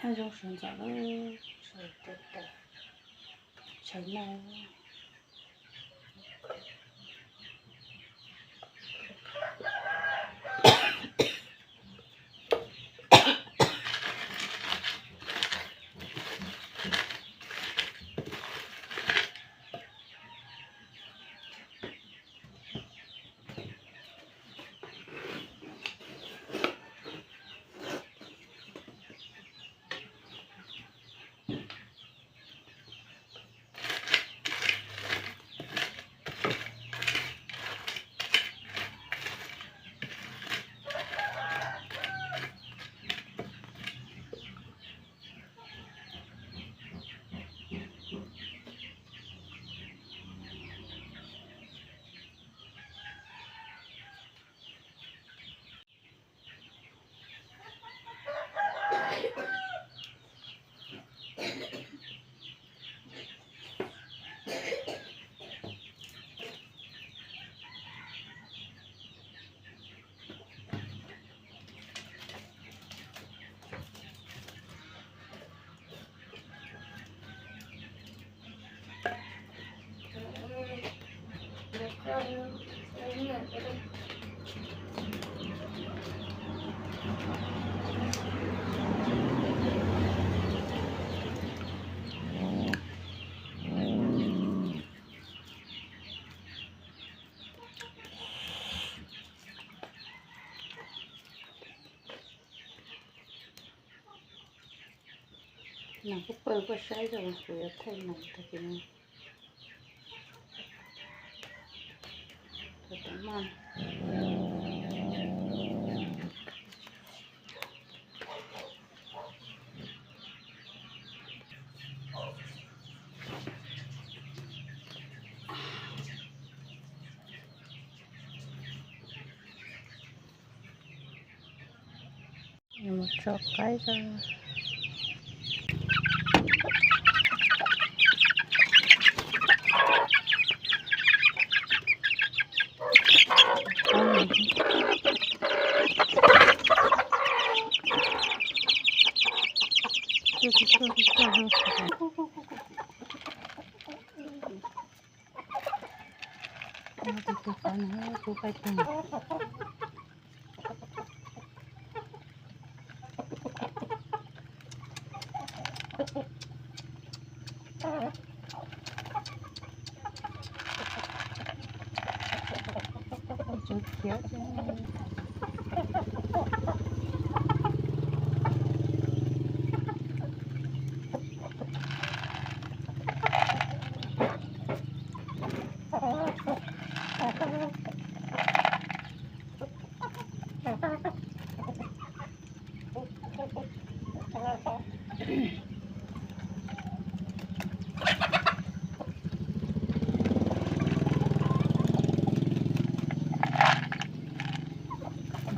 Zoo sawv ntxov lawm, sawv ntxov, sawv ntxov. Nas kuj pawg kuj saib rau, kuv yuav thaij nas tag kis no. Mus tso qaib rau. Tus qaib no kuv qaib pug.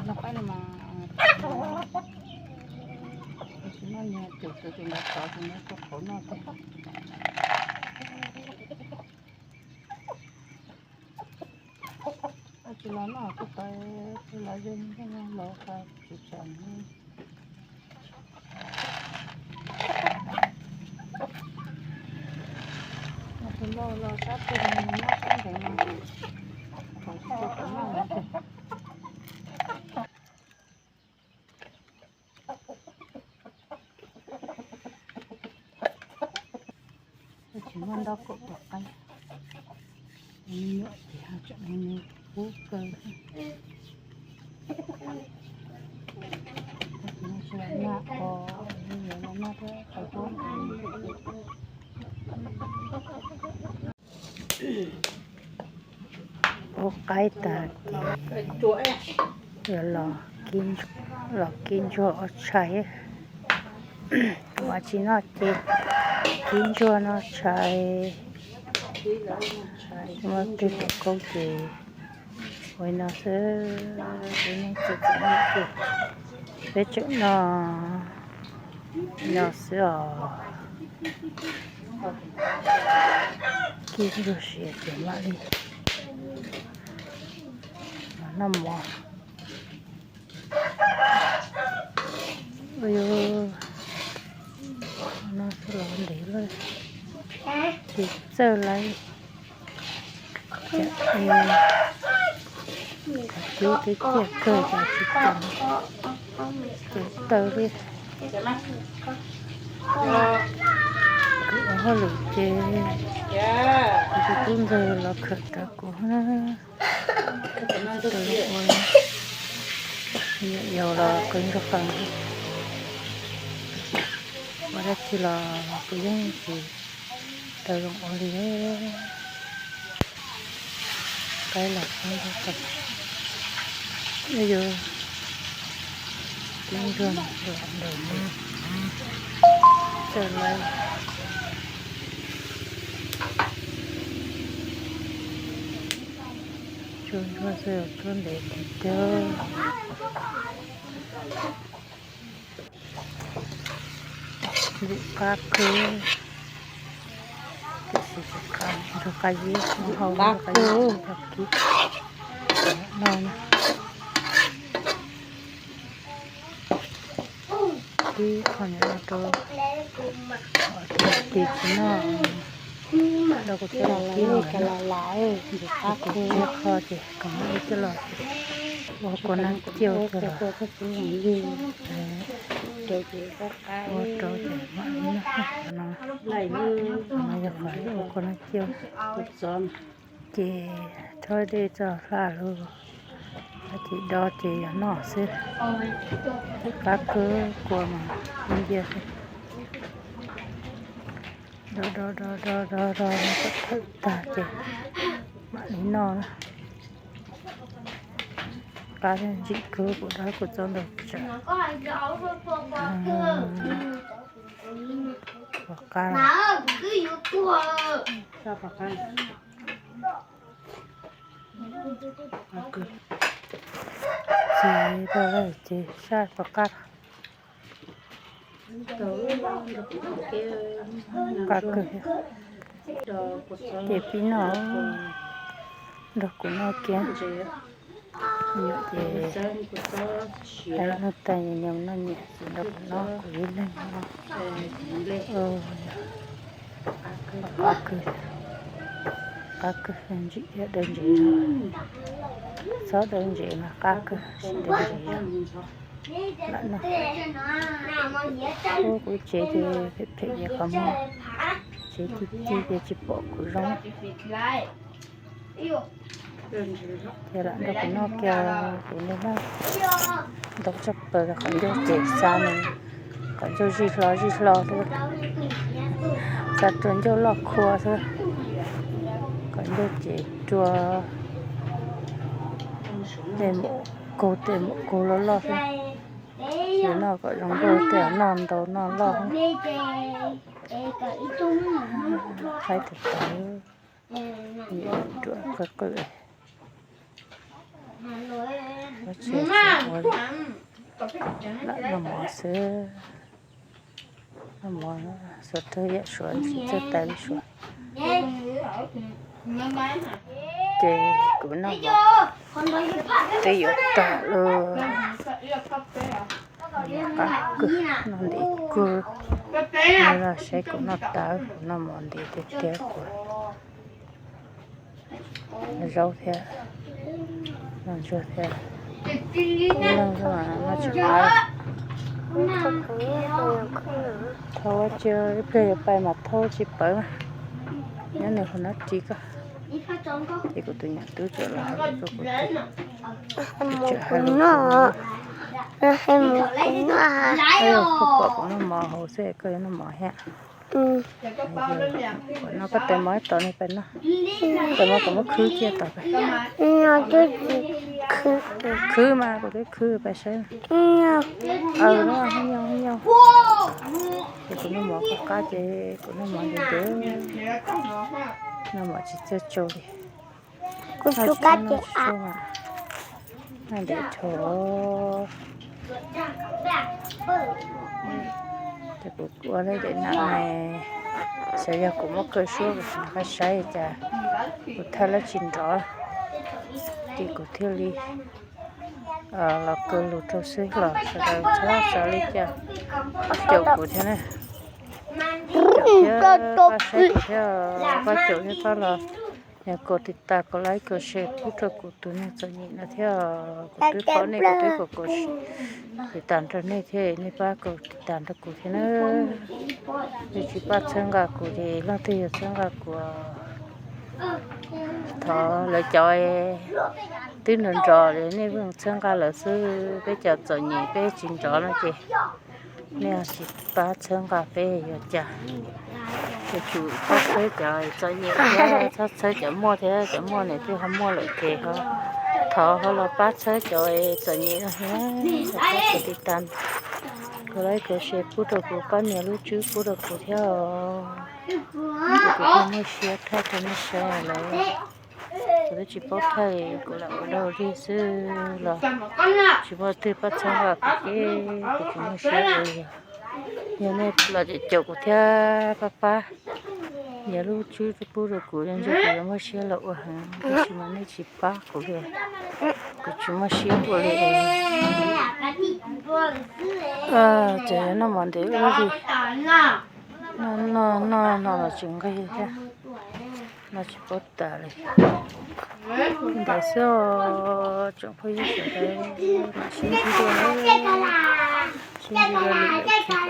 Lau qaib no mas, tsis noj nyias ces tus tus ntawd tod tus ntawd tuaj qhauv noj thiab. Tsis los noj kuj tau, tsis los yeej los tsis tseem. Tus loj los sab twg nyob sab ntev no, qhov tsis tau qhov noj no. Tsis muaj ntaub kaum tus qaib, nyuam ces tseem mus kub kawg. Tsis los noj os, yuav los noj thiab tau tuab. Ua qaib tas ces yuav los kib ntsuag ua tshais. Ua tsis noj ces kib ntsuag noj tshais. Muab tej tus koob ces ua li no xwb, peb neej txom nyem ces peb tseem noj li no xwb os. Kib ntsuag siav ces mam li noj mov. Ua, Los ntev lawm, tsis txawj lawm. Cov cub twb ciaj kawg ces tsis kam cev taw li. Kuv ua hauj lwm ces kuv tus tub ntxawg los khawm rawv kuv na. Tsis tau zoo ua li, yau los qw ntsuag qees, ua dab tsi los kuv yeej tsis tau zoo ua li. Qaib los qw ntsuag qees, yuav tib ntsuag los ntawm ntawd txawj lawm. Tsuag ntsuag xwb, tsuag ntev tiag tiag. Ntxim qab kawg, tiam sis tsis qab, ntsuag qab zib, mus hau ntsuag qab zib, ntsuag kib no na. Kib qho niam no rau, tis tsis noj, nrog kuv coj los kib mus na. Kuv kib qho ces kom muaj ib coj los ua kua nab ciaj tiag los, ua rau ces mam li noj no. No yog qhov ua kua nab ciaj. Ces rhaub dej tso hla lug, ces do ces yog noj xwb. Qab kawg, kua mas ib nciab xwb. Do do do do do do kom thawm tag ces mam li noj na. Qab ntsim kawg, kuv dab kuv txob ntau tsawv. Pom qab, ces ces saj pom qab. Qab kawg, ces pib noj, nrog kuv noj kiag. Nyuam ces hais los noj tag, nyiam noj nyiam ces nrog kuv noj, kuv ib leeg noj. Qab kawg, qab kawg, ntsim thiab daw ntsev zog. Txhob daw ntsev mas qab kawg, sim daw ntsev zog. Lam noj. Ub, kuv tsev ces phem phem ces qhov muag, tsev ci ci ces tsis pom kuv zoo. Ces lam nrog kuv noj kiag, kuv niag noj ntau tshaj plaws, qhov ncauj ces xa nws, qhov ncauj zij hlo zij hlo xwb. Xa rua ncauj loj khua xwb, qhov ncauj ces rua tej mum kaug tej mum kaug loj loj xwb. Ces noj kom zoo nkauj tej, noj ntau noj loj. Qaib tawv tawv, ruam qw qw. Lam noj mov xwb, noj mov, suav rau yam suav tsis txawj tais li suav. Ces kuv noj mov twb yuav tag lawm. Qab kawg, noj ntev kawg. Noj los saib kuv noj tawv, kuv noj mov ntev tiag tiag, kuv noj zaub thiab, noj ntsuag thiab. Ib leeg xwb mas noj tsis qab. Thov ua cia ib pliag yuav pais mas thauj tsis pawv, nyob nws hauv nab ris ko. Ces kuv tus nyuam tub tseem los hais lus rau kuv tias, kuv tseem hais lus rau nws, koj pom kuv noj mov hauv xwb koj yuav noj mov thiab. Kuv noj, koj tais mov ib tos nws pais noj. Tais mov kuv muab khwb kiag tos pais. Khwb mas kuv twb khwb pais saib. Aw, nyob nyob. Ces kuv noj mov qab qab ces kuv noj mov ntev ntev, noj mov tsis txawj tsau li. Kuv tsis noj tsau, noj ntev dhau. Ces kuv ua lawv daim nam ne, xyov yog kuv muab kaw suab kuv tsis nco qab saib cas kuv thawj lab tsis nrov, ces kuv thiaj li los kaw lus rau xwb los sawv daws txhob xav li cas caum kuv thiab na. Pab caum thiab pab saib kuv thiab, pab caum thiab pab los, yog kom tiv tas kom like kom share pub rau kuv tus neeg txom nyem no thiab. Kuv twb paub nej, kuv twb kom kom tiv tas rau nej thiab, nej pab kom tiv tas rau kuv thiab na. Nej tsis pab txhawb nqa kuv ces leej twg yuav txhawb nqa kuv? Thov lawv cov twb nrov nrov li nej pheej txhawb nqa lawv xwb, peb cov txom nyem peb tsis nrov no ces nej tsis pab txhawb nqa peb yuav cas? Yuav tsum pab txhawb cov txom nyem thiab, txhob txhawb cov muaj thiab, cov muaj niam twb ho muaj lawm ces ho thov ho los pab txhawb cov txom nyem no thiab. Kom tiv tas, kom like kom share pub rau kuv, pab nias lub tswb pub rau kuv thiab os. Kuv muaj siab thaij rau nej saib lawm. Kuv twb tsis paub thaij, kuv lam ua dau dig xwb los tsis muaj leej twg pab txhawb nqa kuv ces kuv tsis muaj siab ua li. Yog nej los caum kuv thiab pab pab nias lub tswb pub rau kuv, ntshai kuv yuav muaj siab los ua heev, tab sis mas nej tsis pab kuv li, kuv tsis muaj siab ua li. Ces noj mov ntev ua li, noj noj noj no los tsis nqig thiab, no tsis paub tas li. Ntawd xwb os tsoom phooj ywg sawv daws, mam sib ntsib dua, sib ntsib dua lwm daim clip.